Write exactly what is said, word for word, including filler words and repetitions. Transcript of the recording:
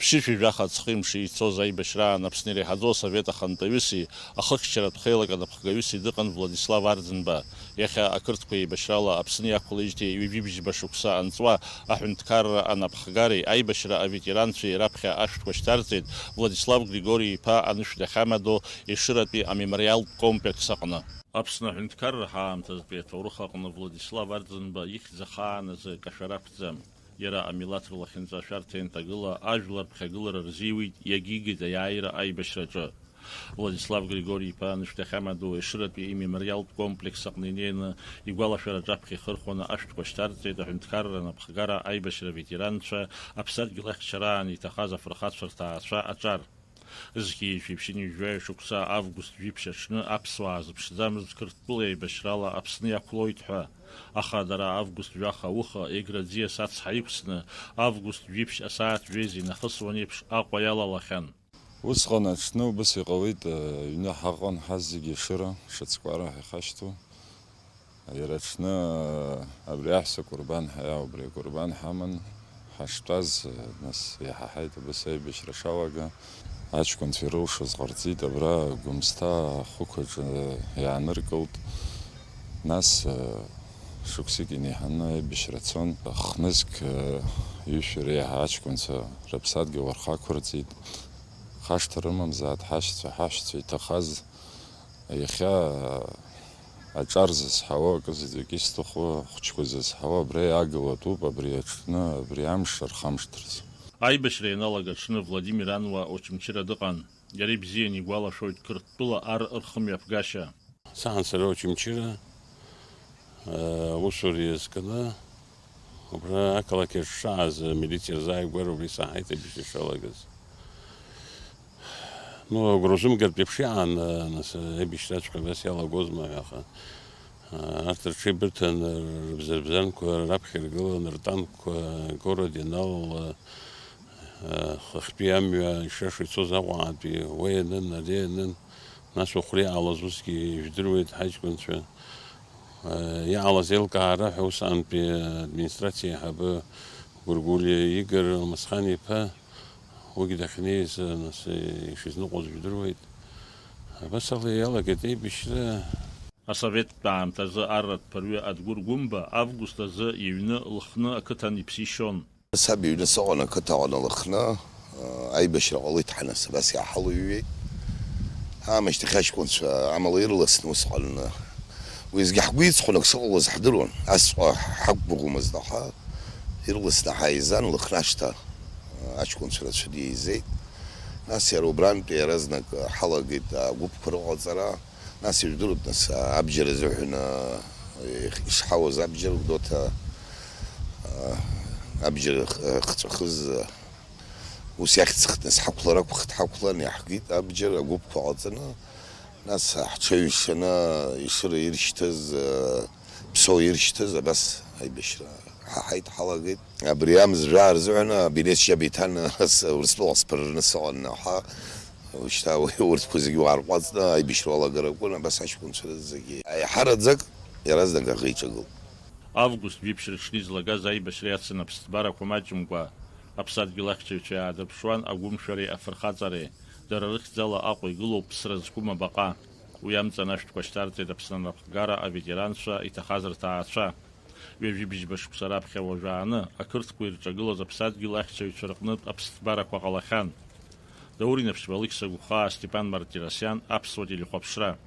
Ԥшьышәи жәаха аҵхи-мши ицоз аибашьраан Аԥсны иреиҳаӡоу асовет ахантәаҩыси ахыхьчаратә хеилак анапхгаҩыси дыҟан Владислав Арӡынба. Иахьа ақырҭқәа еибашьрала Аԥсны иақәлеижьҭеи ҩажәи бжьба шықәса анҵуа аҳәынҭқарра анапхгареи аибашьра аветеранцәеи раԥхьа ашәҭқәа шьҭарҵеит Владислав Григори-иԥа анышә дахьамадоу Ешыратәи амемориалтә комплекс аҟны. Аԥсны аҳәынҭқарра ҳаамҭазтәи аҭоурых аҟны Владислав Арӡынба ихьӡ ахааназы кашәара ақәӡам. Иара амилаҭ рлахьынҵа ашәарҭа ианҭагыла, ажәлар ԥхьагылара рзиуит, иагьигеит аиааира аибашьраҿы. Владислав Григори-иԥа анышә дахьамадоу Ешыратәи имемориалтә комплекс аҟны инеины, игәалашәараҿы аԥхьа ихырхәаны ашәҭқәа шьҭарҵеит аҳәынҭқарра анапхгара аибашьра аветеранцәа, аԥсадгьыл ахьчараан иҭахаз афырхацәа рҭаацәа аҿар. Зқьи жәшәи ԥшьынҩажәи жәаҩа шықәса август жәиԥшь аҽны аԥсуаа зыԥшӡамыз Қырҭтәыла еибашьрала Аԥсны иақәлоит ҳәа, аха дара август жәаха ауха Егра аӡиас ацҳа иқәсны, август жәиԥшь асааҭ жәеиза инахысуан еиԥш Аҟәа иалалахьан. Усҟан аҽны убыс иҟалеит, аҩны ҳаҟан ҳазегьы Ешыра, Шацкәара ҳәа ихашҭу. Иара аҽны абри аҳәса акәырбан ҳәа, убри акәырбан ҳаман ҳаштәаз, нас иаҳаҳаит убыс аибашьра шалага. Аҷкәынцәа ирылшоз ҟарҵеит, абра Гәымсҭа ахықәаҿы иааныркылт. Нас шықәсык инеиҳаны аибашьра цон. Хнызқь ҩышәи реиҳа аҷкәынцәа рыԥсадгьыл рхы ақәырҵеит. Хашҭа рымамзааит ҳашьцәа, ҳашьцәа иҭахаз. Иахьа аҿар зызҳауа акы заҵәык исҭаху, ахәыҷқәа зызҳауа абра иаагылатәуп, абри аҽны, абри амш рхамышҭырц. Аибашьра ианалага аҽны Владимир Ануа Очамчыра дыҟан. Иара ибзианы игәалашәоит Қырҭтәыла ар рхымҩаԥгашьа. Саан сара Очамчыра, э, усура иазкны, убра ақалақь аҿы шааз, амилициа рзааигәара убра исаҳаит аибашьра шалагаз. Ну, агәра узымгартә еиԥш иаан, э, нас, э, аибашьраҵәҟьа абас иалагозма ҳәа, аха, э, арҭ рҽеибырҭан, э, рыбзарбзанқәа раԥхьа иргылан, ртанкқәа, э, город ианалала, э, хыхьтәи амҩа ишаша ицоз Аҟәаантәи уа ианын, ари ианын, нас Ухәра иҟалаз усгьы ижәдыруеит ҳаҷкәынцәа. Э, иҟалаз еилкаара ҳәа ус аантәи администрациа аиҳабы Гәыргәлиа Игор Алмасхан-иԥа, уигьы дахьнеиз, нас, ишизныҟәоз жәдыруеит. Абас ала иалагеит аибашьра. Асоветтә аамҭазы арратә ԥырҩы Адгәыр Гәымба август азы иҩны Лыхны ақыҭан иԥсишьон. Саб иҩны сыҟан ақыҭа аҟны Лыхны, аибашьра ҟалеит ҳәа нас абас иааҳалыҩҩит. Аамышьҭахь аҷкәынцәа амала ирласны усҟан, уеизгьы ҳгәы иҵхон ак шыҟалоз ҳдыруан, асҵәҟьа ҳақәгәыӷуамызт, аха ирласны ҳаизан Лыхны ашҭа, аҷкәынцәа рацәаны еизеит. Нас иара убрантәи иаразнак ҳалагеит агәыԥқәа рыҟаҵара. Нас ижәдыруеит, нас, абџьар азыҳәан, ишҳауаз абџьар, Гәдоуҭа, абџьар х-, хҵәахыз, ус иахьӡхт, нас ҳақәлар акәхт, ҳақәлан, иаҳгеит абџьар, агәыԥқәа ҟаҵаны, нас ҳҽеиҩшаны Ешыра иршьҭыз, Ԥсоу иршьҭыз, абас аибашьра ҳаҳаит, ҳалагеит. Абри амза жәаа рзыҳәан абинет шьабеиҭан Урыстәыла сԥырраны сыҟан, аха уажәшьҭа уи урҭқәа зегьы уаарҟәаҵны аибашьра уалагар акәын, абас аҷкәынцәа зегьы аиҳараӡак иаразнак аӷа иҿагылт. Август жәиԥшь рыҽны излагаз аибашьра иацын аԥсҭбарақәа маҷымкәа, аԥсадгьыл ахьчаҩцәа иаадырԥшуан агәымшәареи афырхаҵареи, дара рыхьӡала Аҟәа игылоуп ԥсра зқәым абаҟа. Уи амҵан ашәҭқәа шьҭарҵеит Аԥсны анапхгара аветеранцәа иҭахаз рҭаацәа. Ҩажәи бжьба шықәса раԥхьа уажәааны, ақырҭқәа ирҿагылаз аԥсадгьыл ахьчаҩцәа рҟнытә аԥсҭбарақәа ҟалахьан. Даур Инаԥшьба, Алықьса Гәхаа, Степан Мартиросиан, Аԥсуа телехәаԥшра.